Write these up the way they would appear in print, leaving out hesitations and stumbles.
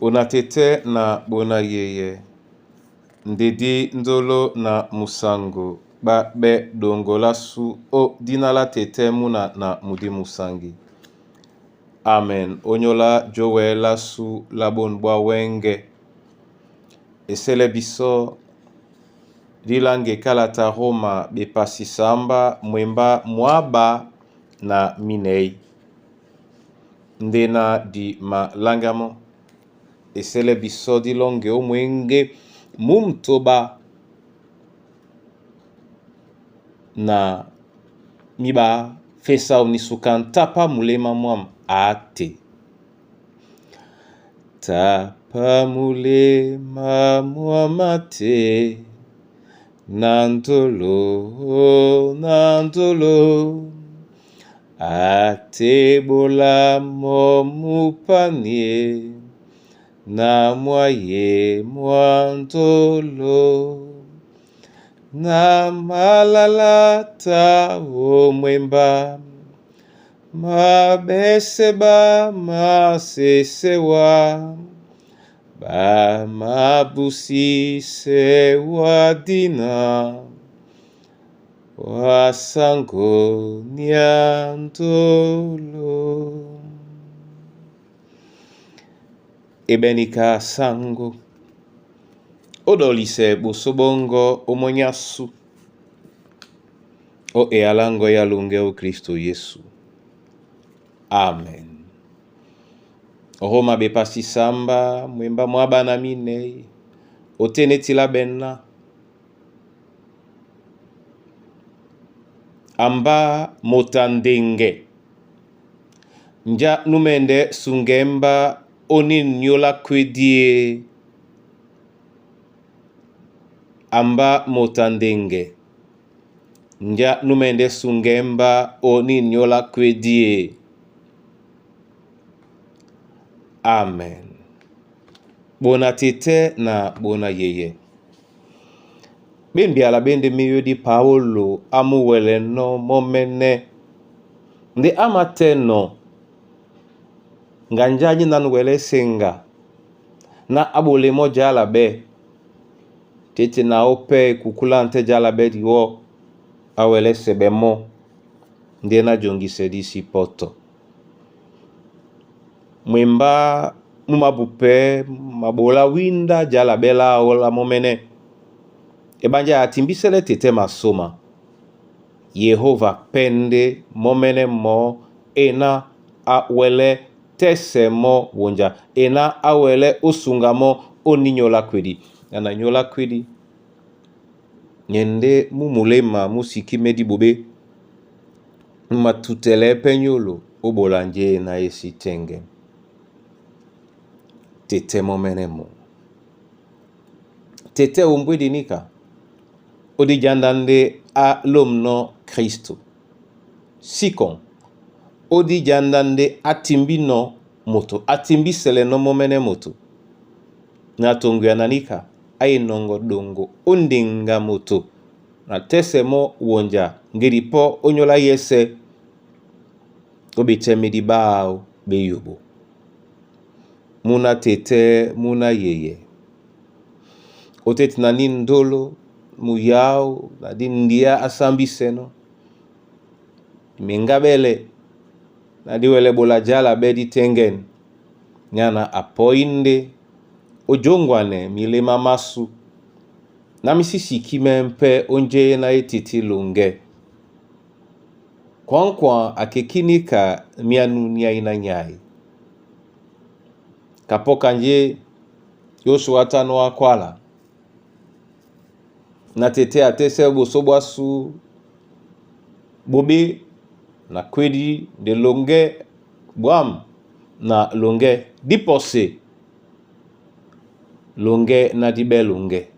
Bona tete na bona yeye ndedi ndolo na musango ba be dongola su o dina la tete muna na mudi musangi. Amen. Onyola jowe la su la bon bwa wenge. Esele biso lilange kalata Roma bepasi samba mwemba mwaba na minei. Ndena di malangamo. Esele biso dilonge omwenge mumtoba na miba fesa onisuka ntapa mulema mwam ate. Tapa mulema mwamate na ndolo na ndolo atebola momupanie na mwaye mwa ndolo na malalata omwemba mabeseba masesewa bamabusisewa dina wasango nyandolo. Ebenika sango odolise bosobongo omonyasu o ealango ya lunge o Kristo Yesu. Amen. Roma bepasi samba mwemba mwaba na minei otenetila bena amba motandenge nja numende sungemba oni nyola kwedie amba motandenge nja numende sungemba oni nyola kwedie. Amen. Bona tete na bona yeye. Bembiala bende miyo di Paulo amuwele no momene nde amateno nganjanyi nanuwele senga na abolemo jala be tete na ope kukula nte jala be diwo awele sebe mo nde na jongise di sipoto. Mwemba mumabupe mabola winda jala bela ola momene ebanja atimbisele tete masoma Yehova pende momene mo ena awele tese mo wonja ena awele osunga mo oninyola kwedi na nyola kwedi nyende mumulema musiki medi bobe matutele penyolo obolanje na esi tenge tete momene mo tete ombwedi nika odijanda nde a lomno Kristo sikon odijanda nde atimbi no moto atimbi sele no momene moto na tongo ya nanika ayenongo dongo ondenga moto na tese mo wonja ngeri po onyola yese obetemedi bao beyobo muna tete muna yeye oteti na ni ndolo muyao na di ndia asambiseno mengabele na di wele bola jala be di tengen nyana apoinde ojongwane milema masu na misisi kime mpe onje na etiti lunge kwankwa akekinika mianu nyai na nyai kapoka nje Yoshua tano akwala na tete atese boso bwasu bobe na kwedi de longe bwam na longe dipose longe na dibe longe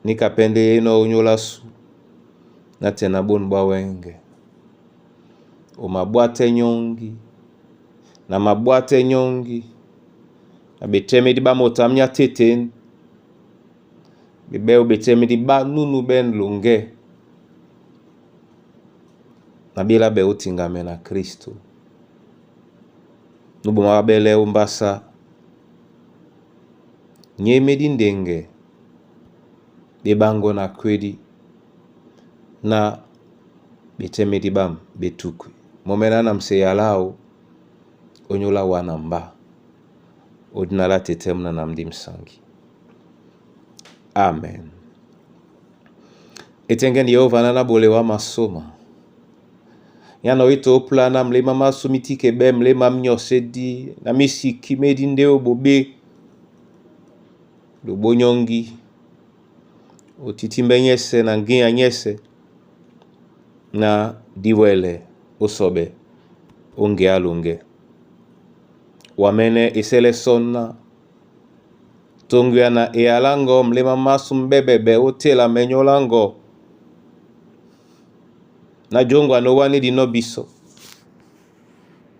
nikapende eno onyola su na tena bon bwa wenge omabwate nyongi na mabwate nyongi na betemedi ba motamnya tete bebe obetemedi ba nunu ben longe na bila be otingame na Kristo. Nú boma ɓá ɓɛ́lɛ́ ó mbásá. Nyémé dí ndeŋgɛ ɓeɓáŋgɔ na kwédi na ɓetɛ́mɛdí ɓám ɓé tukwi. Mɔ́mɛ́nɛ́ á na mseyala áō ónyólá wá na mbá ó dina lá tetɛ́ múna na m̀ndí msangi. Amen. Etɛŋgɛ́ni Yehova na na bole wa masoma. Yana oito oplana mlema masu mitike be mlema mnyosedi na misiki medi ndeo bobe lobonyongi otitimbe nyese na ngia nyese na diwele osobe onge alonge wamene esele sona tongwia na ealango mlema masu mbebebe otela menyolango na jongwa no wani dino biso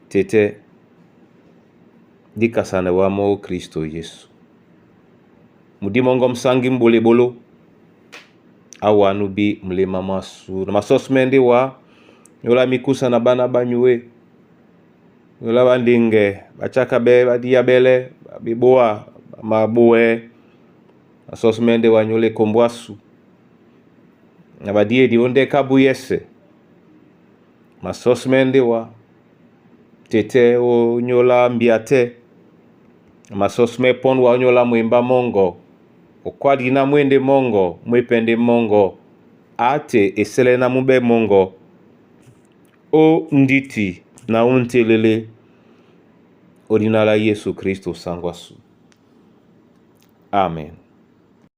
tete dikasane wa mo Kristo Yesu mudimongo msangi mbolebolo awanu bi mlema masu na masosi mende wa yola mikusa na bana banyue yola bandinge bachaka be badia bele biboa maboe masosi mende wa nyole kombwasu na badie di kabu yese masosi mende wa tete o nyola mbiate masosi me pon wa nyola mwemba mongo okwadi na mwende mongo mwepende mongo ate esele na mube mongo o nditi na untelele odinala Yesu Kristo sangwasu. Amen.